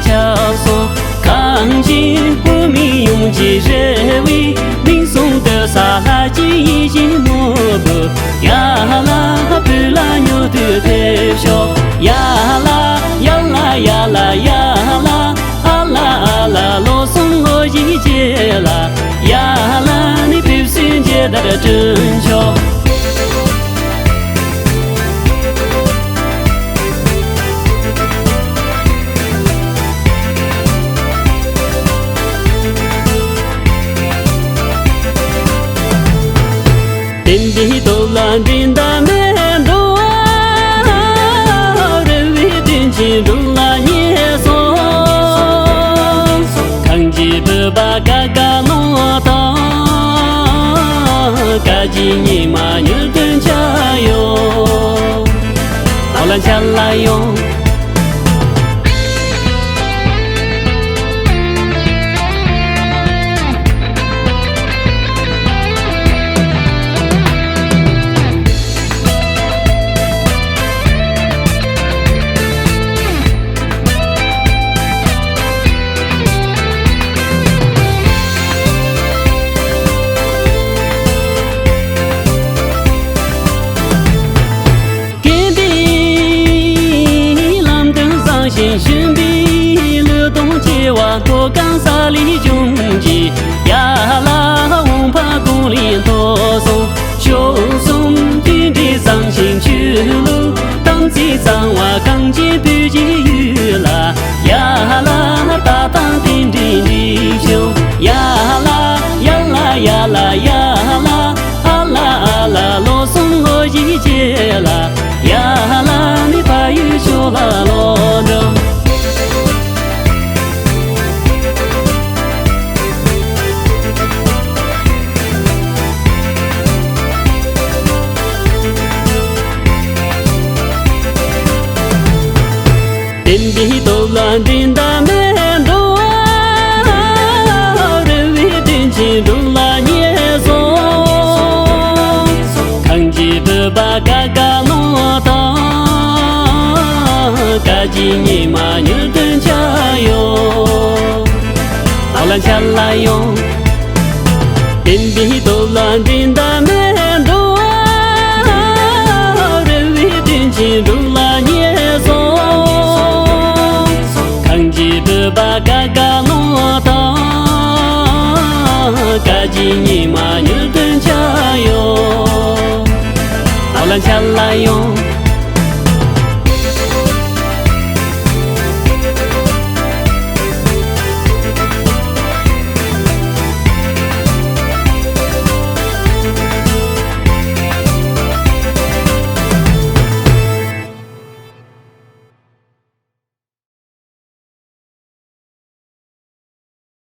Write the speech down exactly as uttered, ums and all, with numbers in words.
ཆགས་སོང་། གངས་ཅན་བོད་མི་ཡོངས་ཀྱི་རེ་བའི་མིག་ཟུང་དུ་ས་ལྷ་གཅིག་ཡིད་བཞིན་ནོར་བུ། ཡ་ལ་བོད་ལ་མྱུར་དུ་ཕེབས་ཤོག། ཡ་ལ་ཡ་ལ་ཡ་ལ་ཡ་ལ། ཨ་ལ་ཨ་ལ་ལོ་གསུམ་ལོ་བཞིའི་རྗེས་ལ། ཡ་ལ་ནི་ཕེབས་བསུའི་མཇལ་དར་སྐྲུན་ཆོག། བསྟན་པའི་སྟོབས་ལ་འགྲན་ཟླ་མེད་འགྲོ་བ། རེ་བའི་དོན་ཆེན་འགྲུབ་ལ་ཉེ་སོང་། གངས་ཅན་བོད་པ་ཀ་ཀ་ལོང་དང་། བཀའ་བརྒྱུད་རྙིང་མ་མྱུར་དུ་འཆར་ཡོང་། ཨོ་ལ་འཆར་ལ་ཡོང་། གལ་ཏེ་ལམ་སྟོན་བཟང་ཞིང་ཞུམ་པའི་ལུས་གདུང་བྱེ་བ་མཐོ་གང་ས་ལས་བྱུང་གི། ཡ་ལ་འོང་འཕགས་ཀོང་ལས་མཐོ་སོང་། ཕྱོགས་གསུམ་མཐུན་སྒྲིལ་བཟང་ཞིང་ཆོས་ལུགས་དམ་ཚིག་གཙང་བ་གངས་ཅན་བོད་ཀྱི་ཡུལ་ལ། ཡ་ལ་ད་ལྟ་རྟེན་འབྲེལ་འགྲིག་བྱུང་། ཡ་ལ་ཡ་ལ་ཡ་ལ་ཡ་ལ། ཨ་ལ་ཨ་ལ་ལོ་གསུམ་ལོ་བཞིའི་རྗེས་ལ། ཡ་ལ་ནི་ཕ་ཡུལ་ཕྱོགས་ལ་ལོག་འགྲོ། བསྟན་པའི་སྟོབས་ལ་འགྲན་ཟླ་མེད་འགྲོ་བ། རེ་བའི་དོན་ཆེན་འགྲུབ་ལ་ཉེ་སོང་། གངས་ཅན་བོད་པ་ཀ་ཀ་ལོང་དང་། བཀའ་བརྒྱུད་རྙིང་མ་མྱུར་དུ་འཆར་ཡོང་། ཨོ་ལ་འཆར་ལ་ཡོང་། བསྟན་པའི་སྟོབས་ལ་འགྲན་ཟླ་མེད་འགྲོ་བ། རེ་བའི་དོན་ཆེན་འགྲུབ་ལ་ཉེ་སོང་། གངས་ཅན་བོད་པ་ཀ་ཀ་ལོང་དང་། བཀའ་བརྒྱུད་རྙིང་མ་མྱུར་དུ་འཆར་ཡོང་། ཨོ་ལ་འཆར་ལ་ཡོང་།